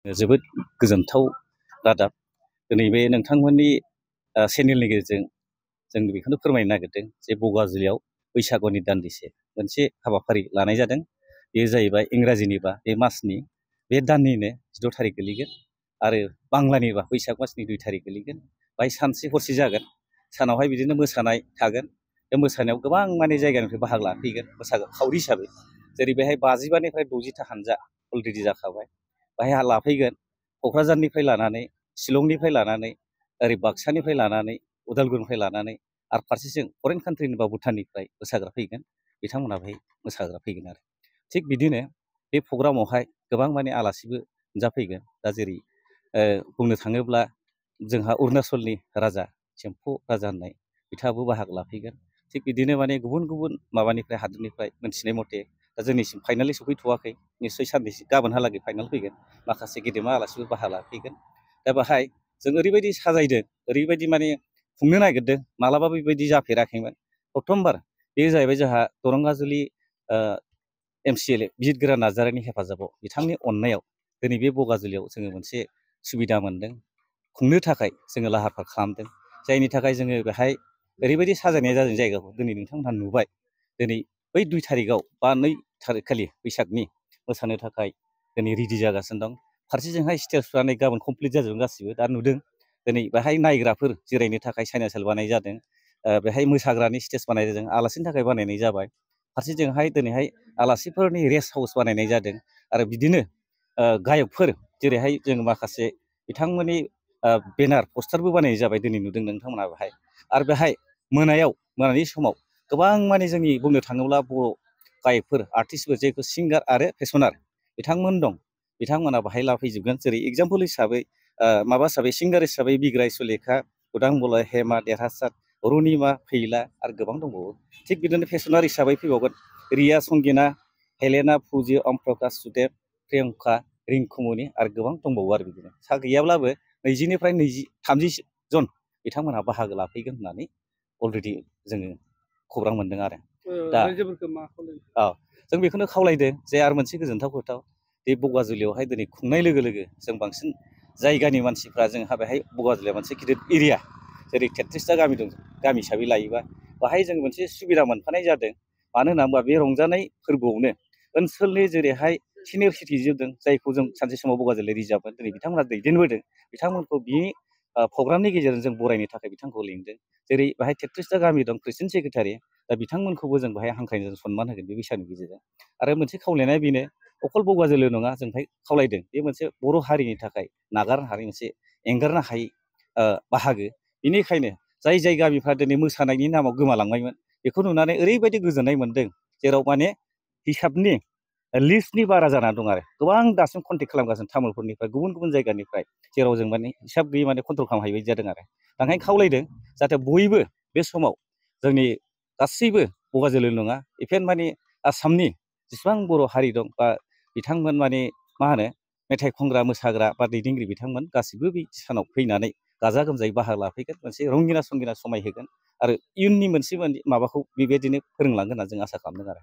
जोबोद गोजोनथाव रादाब दिनै बे नोंथांमोननि चेनेलनि गेजेरजों जों बेखौनो फोरमायनो नागिरदों जे बगाजुलियाव बैसागुनि दान्दिसे मोनसे हाबाफारि लानाय जादों। बेयो जाहैबाय इंराजिनिबा बे मासनि बे दाननिनो 16 थारिख गोलैगोन आरो बांलानिबा बैसाग मासनि 2 थारिख गोलैगोन। बाहाय सानसे हरसे जागोन। सानावहाय बिदिनो मोसानाय थागोन। बे मोसानायाव गोबां माने जायगानिफ्राय बाहागो लाफैगोन मोसाखावरि हिसाबै। जेरै बेहाय 55निफ्राय 60ता हानजा अलरेडि जाखाबाय। बाहाय लाफैगोन क'क्राझारनिफ्राय लानानै शिलंनिफ्राय लानानै ओरै बाक्सानिफ्राय लानानै उदालगुरिनिफ्राय लानानै आरो फारसेजों फरेन कान्ट्रिनि बा भुटाननिफ्राय मोसाग्रा फैगोन। बिथांमोना बेहाय मोसाग्रा फैगोन आरो थिग बिदिनो बे प्रग्रामावहाय गोबां माने आलासिबो नुजाफैगोन। दा जेरै बुंनो थाङोब्ला जोंहा अरुणाचलनि राजा सेम्फु राजा होननाय बिथाङाबो बाहागो लाफैगोन। थिग बिदिनो माने गुबुन गुबुन माबानिफ्राय हादोरनिफ्राय मोनथिनाय मथे दा जोंनिसिम फाइनालि सफैथ'वाखै। निस्सय साननैसो गाबोनहालागै फाइनाल फैगोन। माखासे गेदेमा आलासिबो बाहागो लाफैगोन। दा बाहाय जों ओरैबायदि साजायदों, ओरैबायदि माने खुंनो नागिरदों, मालाबाबो बेबायदि जाफेराखैमोन। प्रथमबार बे जाहैबाय जोंहा दरंगाजुलि MCLA बिजित गोरा नार्जारिनि हेफाजाबाव बिथांनि अननायाव दिनै बे बगाजुलियाव जोङो मोनसे सुबिदा मोनदों। खुंनो थाखाय जोङो लाहार फाहार खालामदों। जायनि थाखाय जोङो बेहाय ओरैबायदि साजायनाय जादों जायगाखौ दिनै नोंथांमोनहा नुबाय। दिनै बै 2 थारिखआव बा 2 थारिख खालि बैसागनि मोसानो थाखाय दिनै रेडि जागासिनो दं। फारसेजोंहाय स्टेजफ्रा नै गाबोन कमप्लिट जाजोबगोन गासिबो। दा नुदों दिनै बेहाय नायग्राफोर जिरायनो थाखाय साइनासाल बानायनाय जादों। बेहाय मोसाग्रानि स्टेज बानायनाय जादों। आलासिनि थाखाय बानायनाय जाबाय। फारसेजोंहाय दिनैहाय आलासिफोरनि रेस्ट हाउस बानायनाय जादों आरो बिदिनो गायकफोर जेरैहाय जों माखासे बिथांमोननि बेनार पस्टारबो बानायनाय जाबाय। दिनै नुदों नोंथांमोनहा बेहाय आरो बेहाय मोनानि समाव गोबां माने जोंनि बुंनो थाङोब्ला बर' गायकफोर आर्टिस्टफोर जायखौ सिंगार आरो फेसनार बिथांमोन दं। बिथांमोना बाहाय लाफैजोबगोन। जेरै एगजाम्पोल हिसाबै सिंगार हिसाबै बिग्राय सुलेखा, उदां बलय, हेमा देरहासार, रुनिमा फैला आरो गोबां दंबावो। थिग बिदिनो फेसनार हिसाबै फैबावगोन रिया संगिना, हेलेना, फुजि, अम प्रकाश, सुदेब, प्रियंका, रिंकुमनि आरो गोबां दंबावो आरो बिदिनो सा गैयाब्लाबो 20निफ्राय 30 जन बिथांमोनहा बाहागो लाफैगोन होननानै अलरेडि जोङो खौरां मोनदों आरो दा जों बेखौनो खावलायदों जे आरो मोनसे गोजोनथाव खोथा बे बगाजुलियावहाय दिनै खुंनाय लोगो लोगो जों बांसिन जायगानि मानसिफ्रा जोंहा बेहाय बगाजुलिया मोनसे गिदिर एरिया जेरै 33टा गामि दं। गामि हिसाबै लायोबा बाहाय जों मोनसे सुबिदा मोनफानाय जादों। मानो होनना बुङोबा बे रंजानाय फोरबोआवनो ओनसोलनि जेरैहाय सिनियर सिटिजेन दं जायखौ जों सानसे समाव बगाजुलि रिजार्भमोन दिनै बिथांमोना दैदेनबोदों। बिथांमोनखौ बि प्रग्रामनि गेजेरजों जों बरायनो थाखाय बिथांखौ लिंदों। जेरै बेहाय 33टा गामि दं प्रेसिडेन्ट सेक्रेटारि दा बिथांमोनखौबो जों बेहाय हांख्रायनाय सनमान होगोन बे बैसागुनि गेजेरजों। आरो मोनसे खावलायनाया बेनो अकल बगाजुलियाव नङा जों बेहाय खावलायदों बे मोनसे बर' हारिनि थाखाय नागारनो हायै मोनसे एंगारनो हायै बाहागो। बेनिखायनो जाय गामिफ्रा दिनै मोसानायनि नामाव गोमालांबायमोन बेखौ नुनानै ओरैबायदि गोजोननाय मोनदों जेराव माने हिसाबनि लिस्टनि बारा जानानै दं आरो गोबां दासिम कन्टेक्ट खालामगासिनो तामुलपुरनिफ्राय गुबुन गुबुन जायगानिफ्राय जेराव जों माने हिसाब गैयै माने कन्ट्रल खालामनो हायि बायदि जादों आरो दा ओंखायनो खावलायदों जाहाथे बयबो बे समाव जोंनि गासैबो बगाजुलिल' नङा इभेन माने आसामनि जेसेबां बर' हारि दं बा बिथांमोन माने मेथाइ खनग्रा मोसाग्रा बा दैदेनगिरि बिथांमोन गासिबो बे सानाव फैनानै गाजा गोमजायै बाहागो लाफैगोन। मोनसे रंगिना संगिना समाय होगोन आरो इयुननि मोनसे माबाखौ बेबायदिनो फोरोंलांगोन होनना जों आसा खालामदों आरो